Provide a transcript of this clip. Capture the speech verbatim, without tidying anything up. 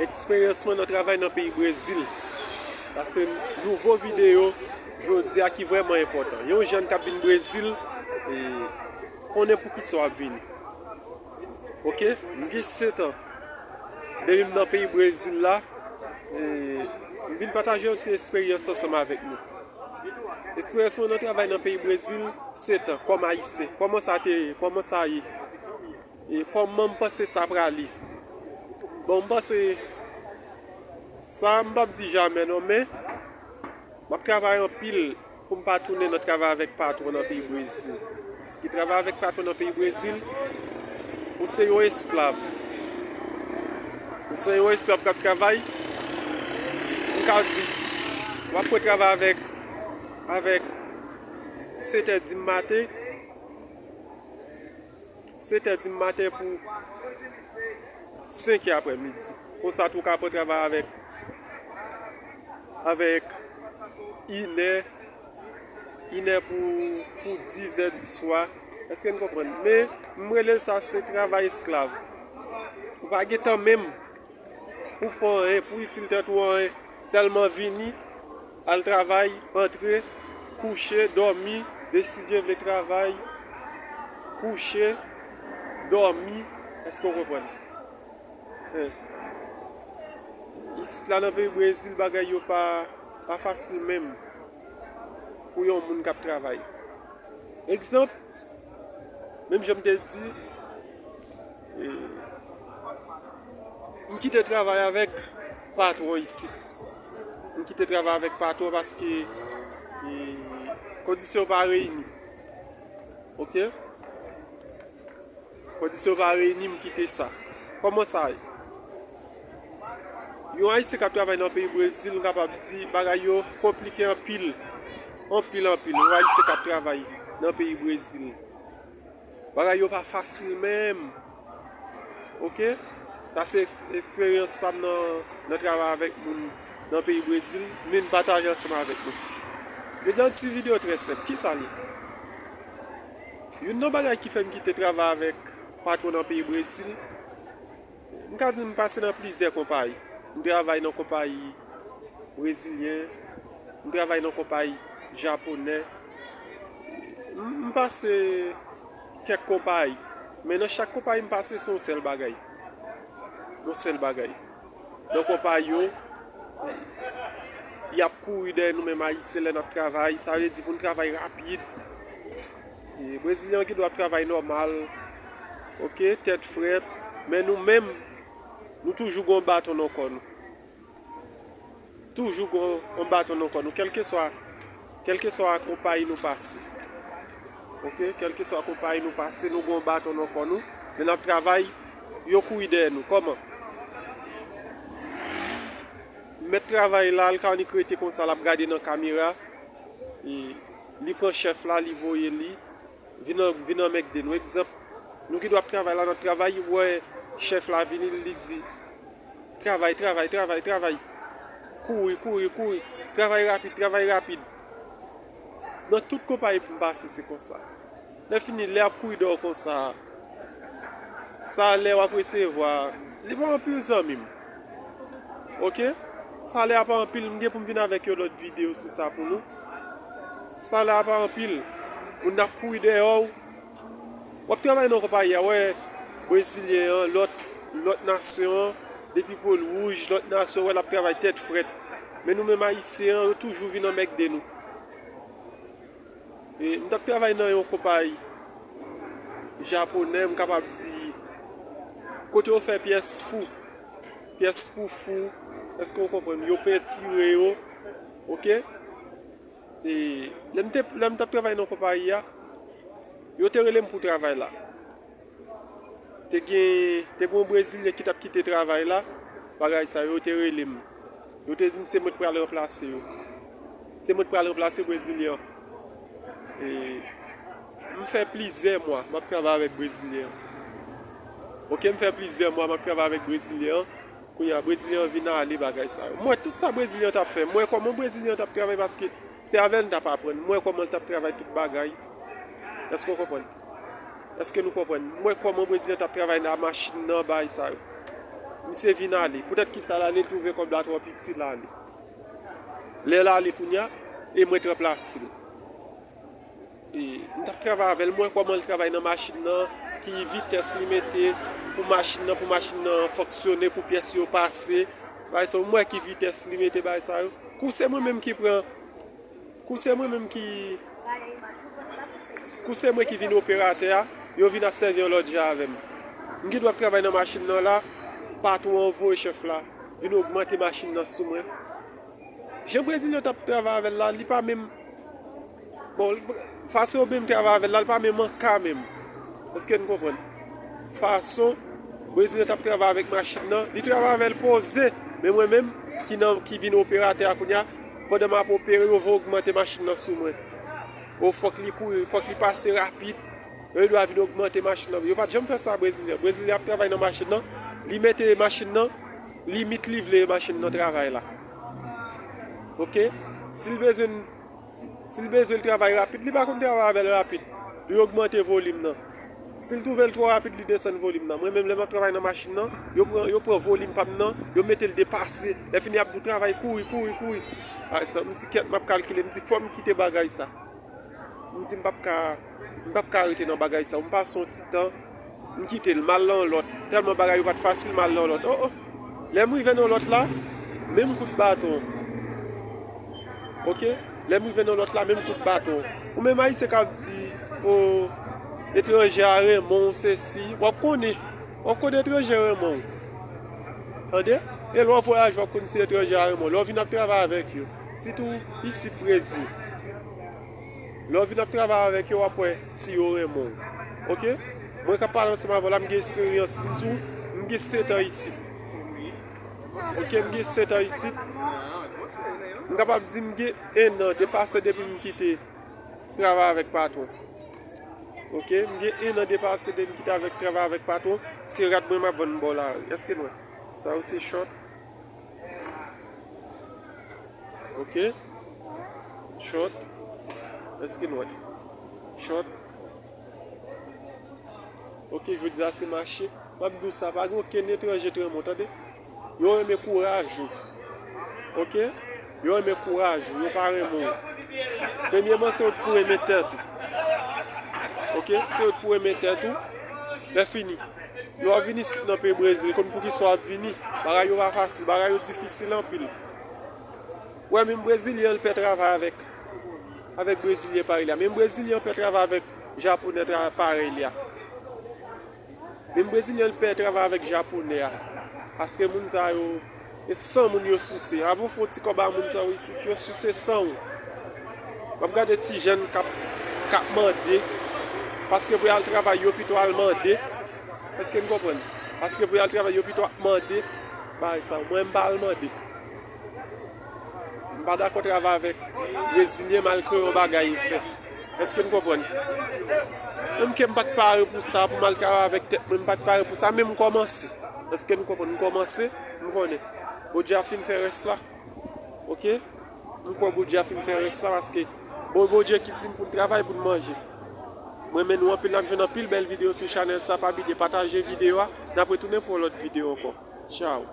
Eksperyans mwen nan travay nan peyi Brezil. Sa se nouvo videyo jodi a ki vrèman enpòtan. Yon jèn k ap vin Brezil, e, konnen poukisa w ap vini. Oke? M gen sèt an. Depi m nan peyi Brezil la, e, m vin pataje yon ti eksperyans ansanm avèk nou. Eksperyans mwen nan travay nan peyi Brezil, sèt an, kòm Ayisyen. Kòman sa te ye? Kòman sa ye? E kòman m panse sa prale? Bon, m panse sa, m p ap di jamè non, men m ap travay anpil pou m pa tounen nan travay avèk patwon nan peyi Brezil. Paske travay avèk patwon nan peyi Brezil, ou se yon esklav. Ou se yon esklav k ap travay, m ka di, w ap pran travay avèk, avèk sèt è di maten, sèt è di maten pou senk è aprè midi. Konsa tou w ka pran travay avèk, avèk inè, inè pou, pou diz è di swa. Èske n konprann? Men, m rele sa se travay esklav. Ou pa gen tan menm pou fè anyen, pou itil tèt ou anyen. Sèlman vini, al travay, antre, kouche, dòmi, de si Dye vle travay, kouche, dòmi. Èske w konprann? Eh. Isit la nan peyi Brezil, bagay yo pa, pa fasil menm pou yon moun k ap travay. Egzanp, menm jan m te di, e, m kite travay avèk patwon isit. M kite travay avèk patwon paske, e, kondisyon pa reyini. Oke? Kondisyon pa reyini, m kite sa. Kòman sa ye? Yon Ayisyen k ap travay nan peyi Brezil, m kapab di bagay yo konplike anpil. Anpil, anpil. Yon Ayisyen k ap travay nan peyi Brezil. Bagay yo pa fasil menm. Oke? Sa se eks-, eksperyans pa m nan, nan travay avèk moun nan peyi Brezil. M vin pataje ansanm avèk nou. Jodi a, yon ti videyo trè senp. Kisa l ye? Youn nan bagay ki fè m kite travay avèk patwon nan peyi Brezil, m ka di m pase nan plizyè konpayi. M travay nan konpayi brezilyen, m travay nan konpayi japonè. M, m pase kèk konpayi. Men nan chak konpayi m pase, se yon sèl bagay. Yon sèl bagay. Nan konpayi yo, y ap kouri dèyè nou menm Ayisyen lè n ap travay. Sa vle di pou n travay rapid. E, Brezilyen an gen dwa ap travay nòmal, oke, tèt frèt, men nou menm, nou toujou gen yon baton nan kò nou. Toujou gen yon baton nan kò nou, kèlkeswa, kèlkeswa konpayi nou pase. Oke, kèlkeswa konpayi nou pase, nou gen yon baton nan kò nou, lè n ap travay, yo kouri dèyè nou. Kòman? Mèt travay la, l ka annik rete konsa, l ap gade nan kamera, e, li pran chèf la, li voye li, vin an, vin anmègde nou. Egzanp, nou ki dwe ap travay la, n ap travay, ou wè chèf la vini, li di, travay, travay, travay, travay. Kouri, kouri, kouri. Travay rapid, travay rapid. Nan tout konpayi pou m pase, se konsa. Lè fini, lè y ap kouri dèyè w konsa, salè w ap resevwa, li pa anpil, zanmi m. Oke? Salè a pa anpil, m gen pou m vin avèk yon lòt videyo sou sa pou nou. Salè a pa anpil. Moun ap kouri dèyè w. W ap travay nan konpayi a, wè, brezilyen an, lòt, lòt nasyon an, depi po l wouj, lòt nasyon, wè, l ap travay tèt frèt. Men nou menm ayisyen an, yo toujou vin anmègde nou. E, m t ap travay nan yon konpayi japonè, m kapab di, kote yo fè pyès fou. Pyès pou fou. Èske w konprann? Yo pentire yo. Oke? E, lè m te, lè m t ap travay nan konpayi a, yo te rele m pou travay la. Te gen, te gen yon brezilyen ki t ap kite travay la, bagay sa yo, yo te rele m. Yo te di m se mwen k pral ranplase yo. Se mwen k pral ranplase brezilyen an. E, m fè plizyè mwa m ap travay avèk brezilyen an. Oke, m fè plizyè mwa m ap travay avèk brezilyen an. Kounye a, brezilyen an vin ale, bagay sa yo. M wè tout sa brezilyen an t ap fè. M wè kòman brezilyen an t ap travay paske se avè l n t ap aprann. M wè kòman l t ap travay tout bagay. Èske w konprann? Èske nou konprann? M wè kòman brezilyen an t ap travay nan machin nan, bagay sa yo. Misye vin ale. Poutèt kisa l ale, l twouve kòb la twò piti, l ale. Lè l ale kounye a, e mwen t ranplase l. E, m t ap travay avè l, m wè kòman l travay nan machin nan, ki vitès li mete pou machin nan, pou machin nan fonksyone, pou pyès yo pase. Bagay sa, m wè ki vitès li mete bagay sa yo. Kou se mwen menm ki pran, kou se mwen menm ki, kou se mwen ki vin operatè a, yo vin ap sèvi yon lòt jan avè m. M gen dwa ap travay nan machin nan la, patwon an voye chèf la vin ogmante machin nan sou mwen. Jan Brezilyen t ap travay avè l la, li pa menm, bon, fason yo menm travay avè l la, li pa menm an ka menm. Èske n konprann? Fason Brezilyen t ap travay avèk machin nan, li travay avè l poze. Men mwen menm, ki nan, ki vin operatè a kounye a, pandan m ap opere, yo vin ogmante machin nan sou mwen. O, fòk li kouri, fòk li pase rapid. Yo dwa vin ogmante machin nan. Yo pa t janm fè sa Brezilyen. Brezilyen ap travay nan machin nan, li mete machin nan limit li vle machin nan travay la. Oke? Si l bezwen, si l bezwen l travay rapid, li pa konn travay avè l rapid. Li ogmante volim nan. Si l twouve l twò rapid, li desann volim nan. Mwen menm, lè m ap travay nan machin nan, yo pran, yo pran volim pa m nan, yo mete l depase. Lè fini, y ap di w travay, kouri, kouri, kouri. Ay, sa, m di kèt, m ap kalkile, m di fò m kite bagay sa. M di m p ap ka, m p ap ka rete nan bagay sa. M pase yon ti tan, m kite l, m al nan yon lòt. Tèlman bagay yo pa t fasil, m al nan yon lòt. O, o. Lè m rive nan yon lòt la, menm kout baton. Oke? Lè m rive nan yon lòt la, menm kout baton. Ou menm Ayisyen k ap di, o, etranje a renmen w, sesi. W ap konnen. W ap konnen etranje renmen w. Tande? E lè w vwayaje, w ap konn si etranje a renmen w. Lè w vin ap travay avèk yo. Sitou isit Brezil. Lè w vin ap travay avèk yo, w ap wè si yo renmen w. Oke? Mwen k ap pale ansanm avè w la, m gen esperyans. M di w, m gen sèt an isit. Oke, m gen sèt an isit. M kapab di m gen en an depase depi m kite travay avèk patwon. Oke, m gen en an depase depi m kite avèk, travay avèk patwon. Se rad mwen m ap vann bò lari. Èske n wè? Sa yo se chòt. Oke. Chòt. Èske n wè? Chòt. Oke, jodi a se mache. M ap di w sa, pa gen okenn etranje t renmen w, tande? Yo renmen kouraj ou. Oke? Yo renmen kouraj ou, yo pa renmen w. Premyèman, se ou t pou renmen tèt ou. Oke? Se ou t pou renmen tèt ou. Lè fini. Lè w ap vin isit nan peyi Brezil, konn poukisa w ap vini. Bagay yo pa fasil, bagay yo difisil anpil. Ou wè, menm Brezilyen an pè travay avèk, avèk Brezilyen parèy li a. Menm Brezilyen an pè travay avèk Japonè tra-, parèy li a. Menm Brezilyen an pè travay avèk Japonè a. Paske moun sa yo, e san moun yo souse. Avan w fè yon ti kòb a moun sa yo isit, yo souse san w. W ap gade ti jèn k ap, k ap mande. Paske pou y al travay, yo pito al mande. Èske n konprann? Paske pou y al travay, yo pito ap mande. Bagay sa yo, mwen, m pa al mande. M pa dakò travay avèk Brezilyen, m al kreye yon bagay m fè. Èske n konprann? Menm ke m pa t pare pou sa, pou m al travay avèk tèt mwen, m pa t pare pou sa, men m kòmanse. Èske n konprann? M kòmanse, m konnen. Bondye ap fin fè rès la. Oke? M kwè Bondye ap fin fè rès la, paske bon, Bondye ki di m pou n travay, pou n manje. M renmen nou anpil, n ap jwenn anpil bèl videyo sou chanèl sa, pa bliye pataje videyo a, n ap retounen pou yon lòt videyo ankò. Tchaw.